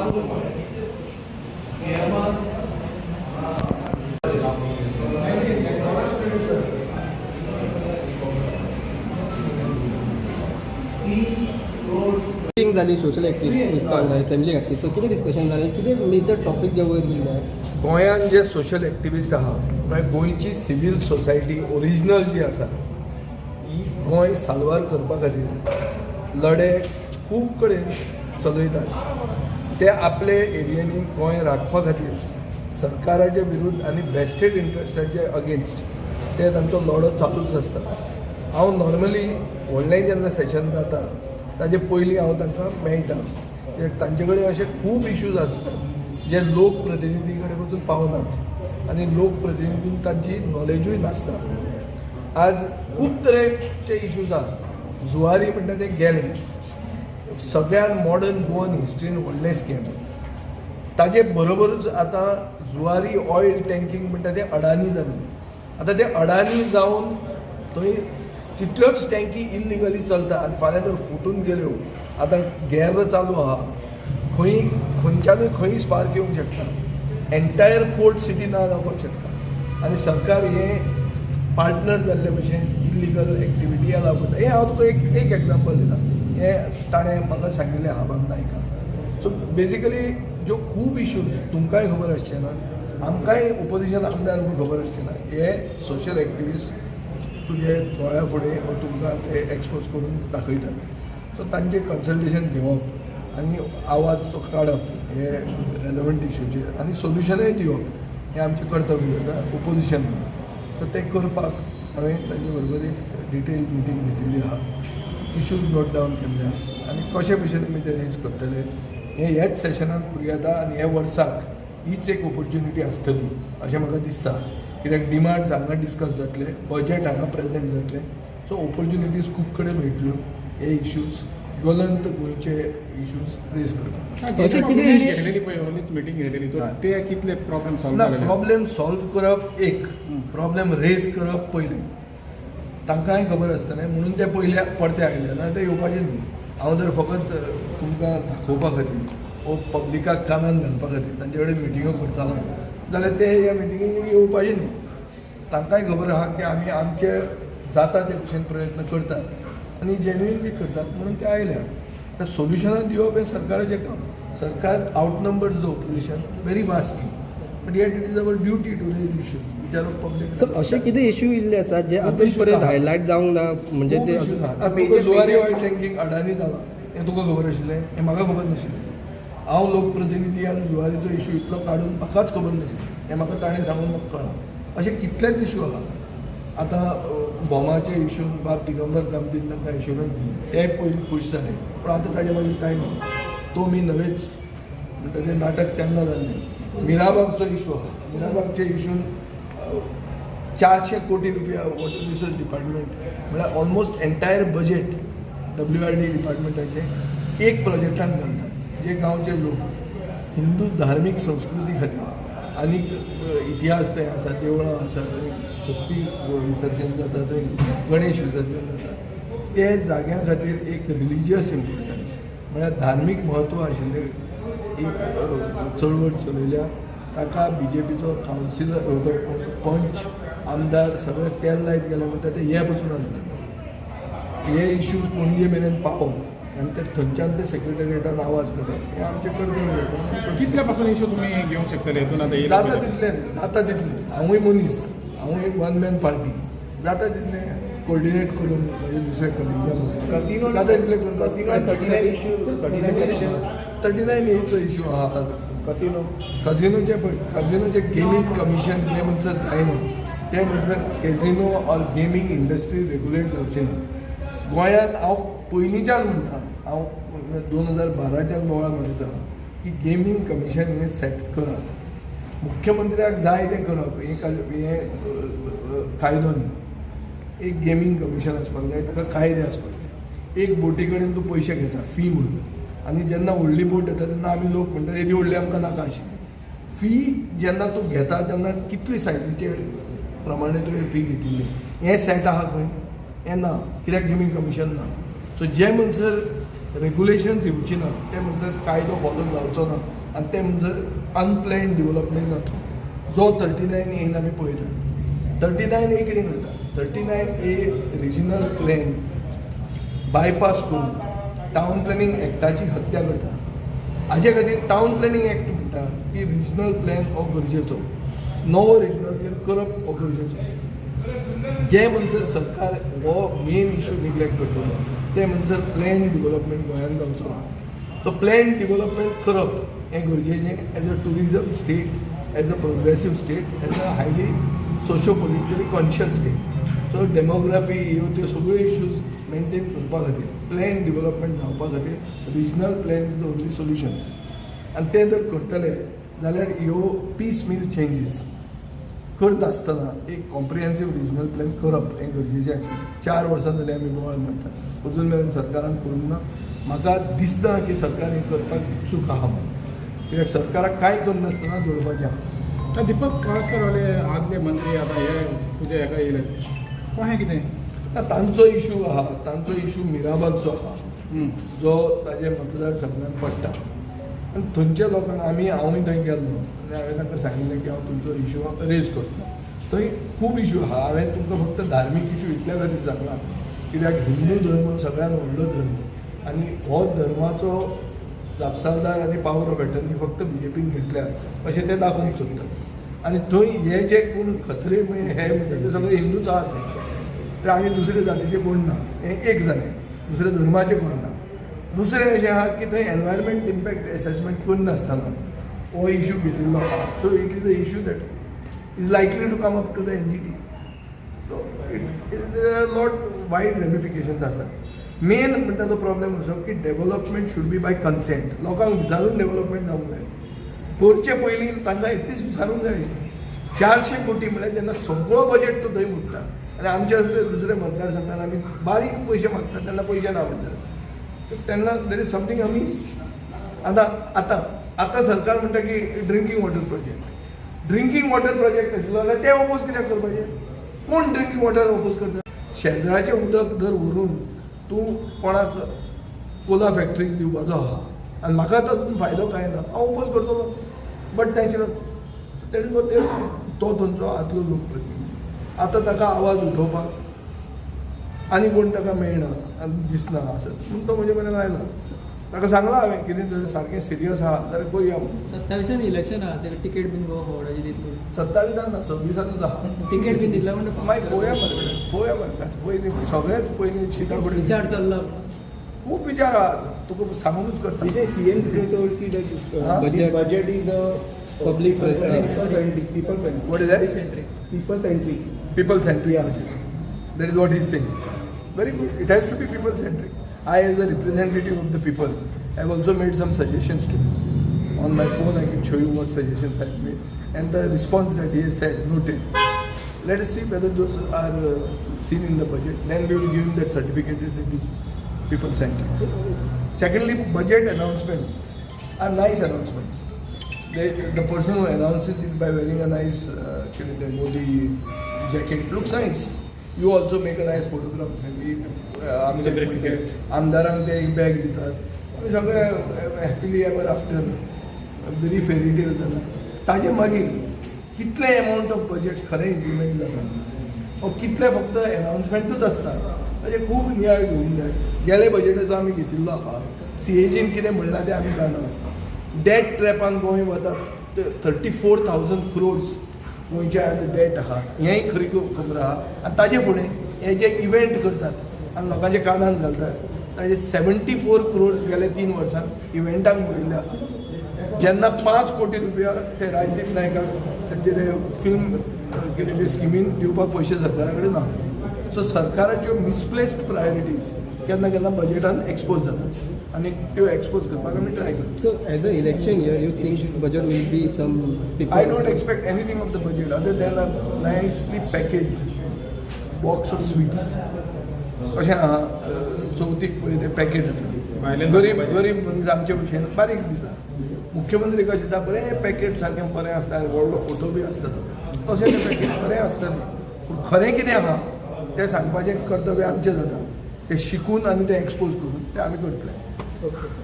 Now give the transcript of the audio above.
तातूंत सीएमान 3 क्रोड मिटींग जाली social activist assembly खातीर, सो कितें डिस्कशन जालें, कितें मेजर टॉपीक जे वयर दिल्ले? गोंयांत जे सोशल एक्टिविस्ट आहा, म्हळ्यार गोंयची सिवील सोसायटी ओरिजिनल जी आसा, ही गोंय साल्वार करपा खातीर लढे खूब कडेन चलयतात. ते आपले एरियांनी गोंय राखपा खातीर सरकाराच्या विरुद्ध आनी वेस्टेड इंट्रस्टाचे अगेन्स्ट ते तांचो लढो चालूच आसता. हांव नॉर्मली व्हडलें जेन्ना सेशन जाता ताजे पयलीं हांव तांकां मेळटा, कित्याक तांचे कडेन अशे खूब इश्यूज आसतात जे लोकप्रतिनिधी कडेन पसून पावनात आनी लोकप्रतिनिधींक तांची नॉलेजूय नासता. आज खूब तरेचे इश्यूज आहात. जुवारी म्हणटा ते गेले, सगळ्यात मॉडर्न गोवन हिस्ट्रीन व्हडलें स्कॅम. ताजे बरोबरूच आतां जुवारी ऑयल टँकींग म्हणटा ते अडानी जालें. आतां ते अडानी जावन थंय कितल्योच टँकी इल्लिगली चलता आनी फाल्यां जर फुटून गेल्यो, आतां गेर्र चालू आहा, खंय खंयच्यानूय खंय स्पार्क येवंक शकता, एंटायर पोर्ट सिटी ना जावपाक शकता आनी सरकार हें पार्टनर जाल्ले भशेन इल्लिगल एक्टिविटी अलाव करता. हें हांव तुका एक एक एग्जाम्पल दिता. हें ताणें म्हाका सांगिल्लें आहा बाब नायकान. सो बेजिकली ज्यो खूब इश्यूज तुमकांय खबर आसचे ना, आमकांय ओपोजिशन आमदार म्हूण खबर आसचे ना, हे सोशल एक्टिविस्ट तुजे दोळ्या फुडें वा तुमकां ते एक्सपोज करून दाखयतात. सो तांचें कन्सल्टेशन घेवप आनी आवाज तो काडप हे रेलेवंट इशूचेर आनी सोल्युशनय दिवप हें आमचें कर्तव्य जाता ओपोजिशन म्हणून. सो तें करपाक हांवें तांचे बरोबर एक डिटेल मिटींग घेतिल्ली आहा, इश्यूज नोट डावन केल्ले आहा आनी कशे भशेन आमी ते रेज करतले हें ह्याच सेशनान करूं येता. आनी ह्या वर्साक हीच एक ऑपॉर्च्युनिटी आसतली अशें म्हाका दिसता, कित्याक डिमांड्स हांगा डिस्कस जातले, बजेट हांगा प्रेजेंट जातलें. सो ऑपॉर्च्युनिटीज खूब कडेन मेळटल्यो हे इश्यूज, ज्वलंत गोंयचे इश्यूज रेज करपाक. अशें कितें घेतलेली पळय, ओलीच मिटींग घेतलेली, तर ते कितले प्रॉब्लेम सॉल्व ना. जालेले? प्रॉब्लेम सॉल्व करप एक, प्रॉब्लेम रेज करप पयलें. तांकांय खबर आसतलें म्हणून ते पयले परते आयले ना, ते येवपाचे न्ही. हांव जर फकत तुमकां दाखोवपा खातीर वो पब्लिकाक कानान घालपा खातीर तांचे कडेन मिटिंगो करतालो जाल्यार ते ह्या मिटिंगेक येवपाचे न्ही. तांकांय खबर आहा की आमी आमचे जाता ते भशेन प्रयत्न करतात आनी जेन्युइनली करतात म्हणून ते आयल्या. आतां सोल्युशनां दिवप हें सरकाराचें काम. सरकार outnumbers the opposition very vastly, but yet it is our duty to raise issues which are of public. Sir, अशे कितें इश्यू इल्ले आसात जे खूब अजून issue पर्यंत आहा. हायलायट जावंक ना, म्हणजे खूब ते issue आहा. आतां तुका जुवारी ऑयल टँकींग अडानी जाला हें तुका खबर आशिल्लें? हें म्हाका खबर नाशिल्लें. हांव लोकप्रतिनिधी आनी जुवारीचो इशू इतलो काडून म्हाकाच खबर नाशिल्लें. हें म्हाका ताणें सांगून म्हाका कळ्ळां. अशे कितलेच इशू आहा. आतां बॉमाचे इशून बाब दिगंबर कामतीन तांकां एश्युरन्स दिली, ते पयलीं खूश जाले, पूण आतां ताजे मागीर कांय ना. तो मी नवेच म्हणटा तें नाटक तेन्ना जाल्लें. मिराबागचो इशू आहा. मिराबागच्या इशून 400 कोटी रुपया वॉटर रिसोर्स डिपार्टमेंट, म्हळ्यार ऑलमोस्ट एंटायर बजेट WRD डिपार्टमेंटाचें एक प्रोजेक्टान घालतात. जे गांवचे लोक हिंदू धार्मीक संस्कृती खातीर आनीक इतिहास थंय आसा, देवळां आसा, थंय हस्ती विसर्जन जाता, थंय गणेश विसर्जन जाता, ते जाग्यां खातीर एक रिलिजियस इम्पॉर्टन्स, म्हळ्यार धार्मीक म्हत्व आशिल्लें एक चळवळ चलयल्या. ताका बीजेपीचो कावन्सिलर, तो पंच, आमदार सगळे तेल लायत गेले म्हणटा ते हे पसून जालें. हे इश्यूज पणजे मेरेन पावोवप आनी ते थंयच्यान ते सेक्रेटरिएटान आवाज करप हें आमचें कर्तव्य जाता. कितल्या पासून इशू तुमी घेवंक शकतले हितून आतां येयला जाता पळय? तितलें, जाता तितलें. हांवूय मनीस, हांवूय एक वन मॅन पार्टी. जाता तितलें कोर्डिनेट करून म्हणजे दुसरे कलिग्जां जाता तितलें करून. Casino 39 issue, 39. 39 एचो इशू आहा. कसिनो. कझिनोचे पळय, कझिनोचे गेमींग कमिशन जे म्हणसर जायना ते म्हणसर casino or gaming industry regulate जावची ना गोंयांत. हांव पयलींच्यान म्हणटा, हांव 2012च्यान बोवाळ मारता की गेमींग कमिशन हें सेट करात. मुख्यमंत्र्याक जाय तें करप हें हें कायदो न्ही. एक गेमींग कमिशन आसपाक जाय, ताका कायदे आसपाक जाय. एक बोटी कडेन तूं पयशे घेता फी म्हणून आनी जेन्ना व्हडली बोट येता तेन्ना आमी लोक म्हणटा, येदी व्हडली आमकां नाका आशिल्ली. फी जेन्ना तूं घेता तेन्ना कितली सायजीचे प्रमाणे तुवें फी घेतिल्ली हें सेट आहा खंय, हें ना, कित्याक गेमींग कमिशन ना. सो जे म्हणसर रेगुलेशन्स येवची ना ते म्हणसर कायदो फॉलो जावचो ना आनी ते म्हणसर अनप्लॅन डिवलपमेंट जातलो जो 39 एन आमी पळयता. 39 ए कितें करता? 39 A regional plan bypass करून टावन प्लॅनिंग एक्टाची हत्या करता. हाजे खातीर टावन प्लॅनिंग एक्ट म्हणटा की रिजनल प्लॅन हो गरजेचो, नवो रिजनल प्लॅन करप हो गरजेचो. जे म्हणसर सरकार हो मेन इशू निग्लेक्ट करतलो ते म्हणसर प्लॅन डिवलपमेंट गोंयांत जावचो ना. सो प्लॅन डिवलपमेंट करप हें गरजेचें as a tourism state, as a progressive state, as a highly socio politically conscious state. So demography ह्यो त्यो सगळ्यो इश्यूज मेनटेन करपा खातीर, प्लॅन डिवलपमेंट जावपा खातीर regional plan is the only solution. आनी तें जर करतले जाल्यार ह्यो पीस मील चेंजीस करता आसतना एक कॉम्प्रिहेन्सीव रिजनल प्लॅन करप हें गरजेचें आशिल्लें. 4 वर्सां जालीं आमी बोवाळ मारता, अजून मेरेन सरकारान करूंक ना. म्हाका दिसना की सरकार हें करपाक इत्सूक आहा म्हणून, कित्याक सरकाराक कांय करनासतना जोडपाचें आहा. दीपक कळसकर वाले आदले मंत्री आतां हे तुजे हेका येयले, कशें कितें? ना, तांचो इशू आहा, तांचो इशू मिराबागचो आहा जो ताजे मतदारसंघात पडटा आनी थंयच्या लोकांक आमी, हांवूय थंय गेल्लो आनी हांवें तांकां सांगिल्लें की हांव तुमचो इशू रेज करतलो. थंय खूब इशू आहा. हांवें तुमकां फक्त धार्मीक इशू इतल्या खातीर सांगला कित्याक हिंदू धर्म सगळ्यात व्हडलो धर्म आनी हो धर्माचो जापसालदार आनी पावर ऑफ एटर्नी फक्त बीजेपीन घेतल्या अशें ते दाखोवंक सोदतात. आनी थंय हे जे कोण खत्रे हे म्हणटा ते सगळे हिंदूच आहात थंय, ते आनी दुसरे जातीचे कोण ना. हें एक जालें, दुसऱ्या धर्माचे कोण ना. दुसरें अशें आहा की थंय एनवायरमेंट इम्पॅक्ट एसेसमेंट करनासतना हो इशू घेतिल्लो आहा. So it is a issue that is likely to come up to the NGT. So it lot wide ramifications आसात. मेन म्हणटा तो प्रॉब्लेम असो की development should be by consent. लोकांक विचारून डेव्हलपमेंट जावंक जाय. करचे पयलीं तांकां एटलिस्ट विचारूंक जाय. 400 कोटी म्हळ्यार जेन्ना सगळो बजेट तो थंय बुडटा आनी आमच्या दुसऱ्या मतदारसंघात आमी बारीक पयशे मागतात तेन्ना पयशे ना म्हणटात, तर तेन्ना there is something amiss. आतां आतां आतां सरकार म्हणटा की drinking water project, drinking water project आशिल्लो जाल्यार ते ओपोज कित्याक करपाचें? कोण ड्रिंकींग वॉटर ओपोज करता? शेजराचें उदक जर व्हरून तूं कोणाक कोला फॅक्टरीक दिवपाचो आहा आनी म्हाका तातूंत फायदो कांय ना, हांव ओपोज करतलो. बट तांचे तेणे तो थंयचो आदलो लोकप्रतिनिधी, आतां ताका आवाज उठोवपाक आनी कोण ताका मेळना आनी दिसना आसत म्हूण तो म्हजे मेरेन आयला. ताका सांगलां हांवें, कितें जर सारकें सिरियस आहा जाल्यार करुया म्हणून. 27 इलेक्शन आहा, तेका तिकेट बीन गोवा फॉरवर्डाची दितली? 27 ना, 26 आहा. तिकेट बीन दितला म्हणटा. मागीर पळोवया मरे, पळोवया मरे. पयलीं सगळ्यात पयलीं शिता कडेन विचार चल्ला. खूब विचार आहा, तुका सांगूनच करता. Vijay, CM today told ki that Huh? this budget is the Public friendly. People friendly, people friendly, What is that? Centric. People centric. People centric Yeah. Budget. That is what he's saying. Very good. It has to be people centric. I, as a representative of the people, have also made some suggestions to him. On my phone, I can show you what suggestions I have made and the response that he has said, noted. Let us see whether those are seen in the budget. Then we will give him that certificate that it is people centric. Secondly, budget announcements are nice announcements. The person who announces it by wearing a nice कितें ते Modi jacket looks nice. You also make a nice photograph of him. आमचे briefcase. आमदारांक ते एक bag दितात, आमी सगळे happily ever after, बरी फेरी टेल जाता. ताजे मागीर कितले एमावंट ऑफ बजेट खरें इम्प्लिमेंट जाता ओ कितले फक्त एनाउन्समेंटूच आसता, ताजे खूब नियाळ घेवंक जाय. गेले बजेटाचो आमी घेतिल्लो आहा. सीएजीन कितें म्हणलां तें आमी जाणा. डेट ट्रॅपान गोंय वता. 34,000 क्रोर्स गोंयचे आयज डेट आहा, हेंय खरी खबर आहा. आनी ताजे फुडें हे जे इव्हेंट करतात आनी लोकांच्या कानान घालतात ताजे 74 क्रोर्स गेले 3 वर्सां इव्हेंटांक मोडिल्ले आहा. जेन्ना 5 कोटी रुपया ते राजदीप नायकाक तांचे ते फिल्म कितें ते स्किमीन दिवपाक पयशे सरकारा कडेन ना. सो सरकाराच्यो मिसप्लेस्ड प्रायोरिटीज केन्ना केन्ना बजेटान एक्सपोज जातात आनी त्यो एक्सपोज करपाक आमी ट्राय करता. So as a election year, you think this budget will be some people? I don't expect anything of the budget other than a nicely packaged box of sweets. कशें आहा, चवथीक पळय ते पॅकेट जाता. भायल्यान गरीब गरीब मनीस आमचे भशेन बारीक दिसता. मुख्यमंत्री कशें दिता, बरें पॅकेट सारकें बरें आसता, व्हडलो फोटो बी आसता, तशें तें पॅकेट बरें आसता तें. पूण खरें कितें आहा तें सांगपाचें कर्तव्य आमचें जाता. तें शिकून आनी तें एक्सपोज करून तें आमी करतले. Okay.